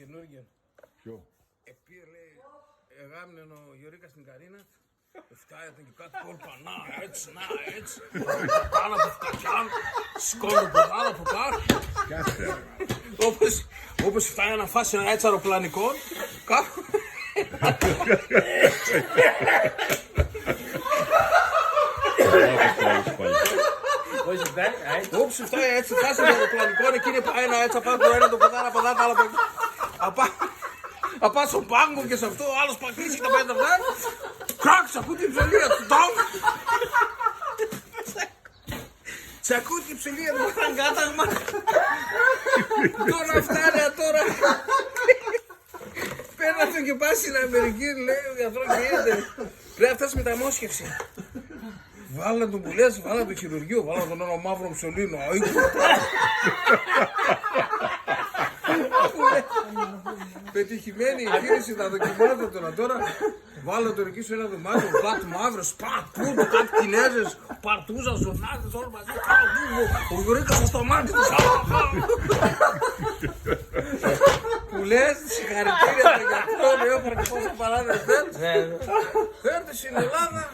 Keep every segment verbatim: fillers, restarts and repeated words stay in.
Καινούργιο. Ποιο; Επήρ', λέει, εγάμνεν ο Γιωρίκας την Καρίνα. Ευτάει ατεν και κάτ' κόλπα, να έτσι, να έτσι. Πάνω από φτακιάν, σκόνον ποδάν από κάτ'. Κάτσε. Όπως, όπως ευτάει να φας ένα έτσι αεροπλανικό, κάπου. Όπως ευτάει, α, έτσι. Όπως ευτάει έτσι, φας ένα αεροπλανικό, εκείνε πάει ένα έτσι απάνω, το ένα το ποδάν, αποδάν, το άλλο ποδάν. Απά-, απά' σον πάγκον και σ' αυτό, ο άλλος παγκλίσ' και τα πάει τα ποδάν. Κρακ, τσακούτ' την ψωλία του, νταμ. Τσακούτ' την ψωλία του, πάνε κάταγμα. Τώρα ευτάει, τώρα. Παίρ' ατον και πά' σην Αμερικήν, λέει, ο γιατρός, γίνεται. Πρέπ' να ευτάς μεταμόσχευση. Βάλαν τον, που λες, βάλαν τον χειρουργείο, βάλαν τον ένα μαύρο ψωλήν, αΐκο. Πετυχημένη εγχείρηση, θα δοκιμάζω τώρα, τώρα. Βάλαν τον εκεί σε ένα δωμάτιο, πατ' μαύρος, πατ' πούντο, κάτ' Κινέζες, παρτούζα, ζωνάδες, όλα μαζί, ο Γιωρίκας στο μάτι τους, α, α. Που λες, συγχαρητήρια στον γιατρό, λέει, «Έφερα και πόσα παράδες θέλεις. Έρθες σην Ελλάδαν,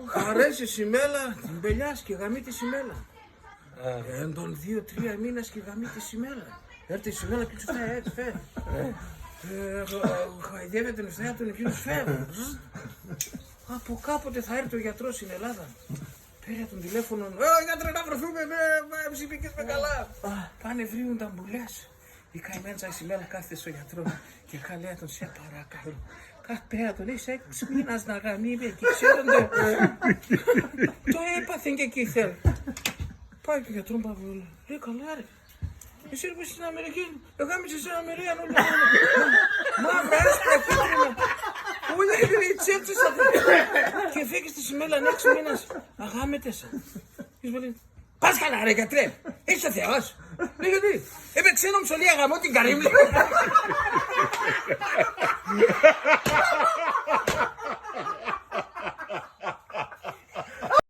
χαρέεις τη Σιμέλαν, την πελιάς και γαμεί τη Σιμέλαν.» Έντον δύο-τρία μήνας και γαμεί τη Σιμέλαν. Έρ' τη Σιμέλαν και σου λέει, «Έρ', φεύ'.» Ε, χα-, χαϊδεύεται, ευτάει ατον, εκείνος φεύ'. Από κάποτε θα έρ' ο γιατρός σην Ελλάδαν. Παίρ' ατον τηλέφωνον, «Ε, γιατρέ, να βρεθούμε, με, με, ψηφίκες με καλά.» Πάνε, ευρείουνταν, που λες. Η καημένη η Σιμέλα κάθεται σο γιατρόν και καλεί ατον, «Σε παρακαλώ, κάτ' πέ ατον, έχεις έξι μήνας να γαμεί με και ξέρουνταν το έπαθεν και εκεί θέλ'.» Πάει και ο γιατρόν, πάει, λέει, «Καλά, ρε. Εσύ έρχεσαι σην Αμερικήν, εγάμεσες σην Αμερικήν, όλα μαύρα, άσπρα, κίτρινα. Όλα είναι οι τσέτσες ατεν. Και εφέκες τη Σιμέλαν έξι μήνας αγάμετες.» Πας καλά, ρε γιατρέ; Είσαι Θεός; Λέει, «Γιατί;» «Ε, με ξένον ψωλήν γαμώ την Καρύμ'.»